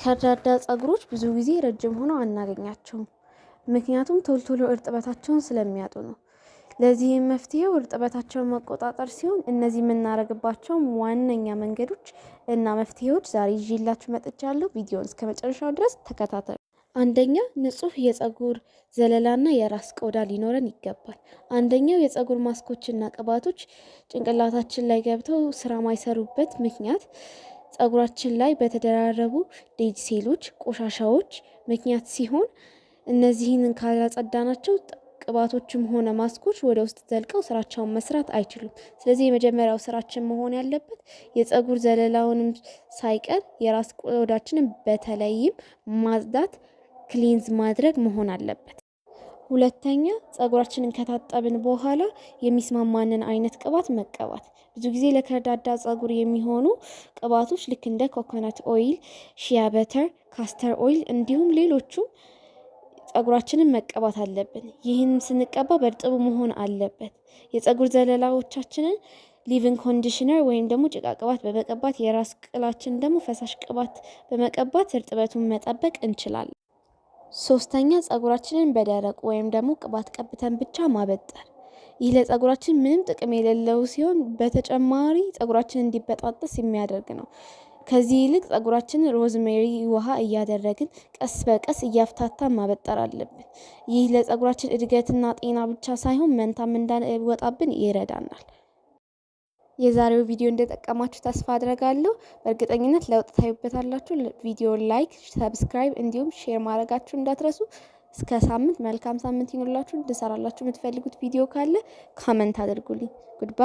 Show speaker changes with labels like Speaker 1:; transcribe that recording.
Speaker 1: ከርዳዳ ፀጉሮች ብዙ ጊዜ ረጅም ሆነው አናገኛቸውም። ምክንያቱም ቶሎ ቶሎ እርጥበታቸውን ስለሚያጡ ነው። ለዚህም መፍትሄው እርጥበታቸውን መቆጣጠር ሲሆን፣ እነዚህ የምናደርግባቸው ዋነኛ መንገዶች እና መፍትሄዎች ዛሬ ይዤላችሁ መጥቻለሁ። ቪዲዮን እስከ መጨረሻው ድረስ ተከታተሉ። አንደኛ፣ ንጹህ የፀጉር ዘለላና የራስ ቆዳ ሊኖረን ይገባል። አንደኛው የፀጉር ማስኮችና ቅባቶች ጭንቅላታችን ላይ ገብተው ስራ ማይሰሩበት ምክንያት ፀጉራችን ላይ በተደራረቡ dead ሴሎች፣ ቆሻሻዎች ምክንያት ሲሆን፣ እነዚህን ካላጸዳናቸው ቅባቶችም ሆነ ማስኮች ወደ ውስጥ ዘልቀው ስራቸውን መስራት አይችሉም። ስለዚህ የመጀመሪያው ስራችን መሆን ያለበት የፀጉር ዘለላውንም ሳይቀር የራስ ቆዳችንን በተለይም ማጽዳት፣ cleanse ማድረግ መሆን አለበት። ሁለተኛ፣ ጸጉራችንን ከታጠብን በኋላ የሚስማማንን አይነት ቅባት መቀባት። ብዙ ጊዜ ለከርዳዳ ጸጉር የሚሆኑ ቅባቶች ልክ እንደ coconut oil፣ shea butter፣ castor oil እንዲሁም ሌሎቹም ጸጉራችንን መቀባት አለብን። ይህን ስንቀባ በእርጥቡ መሆን አለበት። የጸጉር ዘለላዎቻችንን leave-in conditioner ወይም ደግሞ ጭቃ ቅባት በመቀባት፣ የራስ ቅላችን ደግሞ ፈሳሽ ቅባት በመቀባት እርጥበቱን መጠበቅ እንችላለን። ሶስተኛ፣ ጸጉራችንን በደረቁ ወይም ደግሞ ቅባት ቀብተን ብቻ ማበጠር። ይህ ለጸጉራችን ምንም ጥቅም የሌለው ሲሆን፣ በተጨማሪ ጸጉራችን እንዲበጣጠስ የሚያደርግ ነው። ከዚህ ይልቅ ጸጉራችንን rosemary ውሃ እያደረግን ቀስ በቀስ እያፍታታን ማበጠር አለብን። ይህ ለጸጉራችን እድገትና ጤና ብቻ ሳይሆን መንታም እንዳይወጣብን ይረዳናል። የዛሬው ቪዲዮ እንደጠቀማችሁ ተስፋ አድርጋለሁ። በእርግጠኝነት ለውጥ ታዩበታላችሁ። ቪዲዮ like፣ subscribe እንዲሁም share ማድረጋችሁ እንዳትረሱ። እስከ ሳምንት መልካም ሳምንት ይኑርላችሁ። እንድሰራላችሁ የምትፈልጉት ቪዲዮ ካለ comment አድርጉልኝ። Goodbye.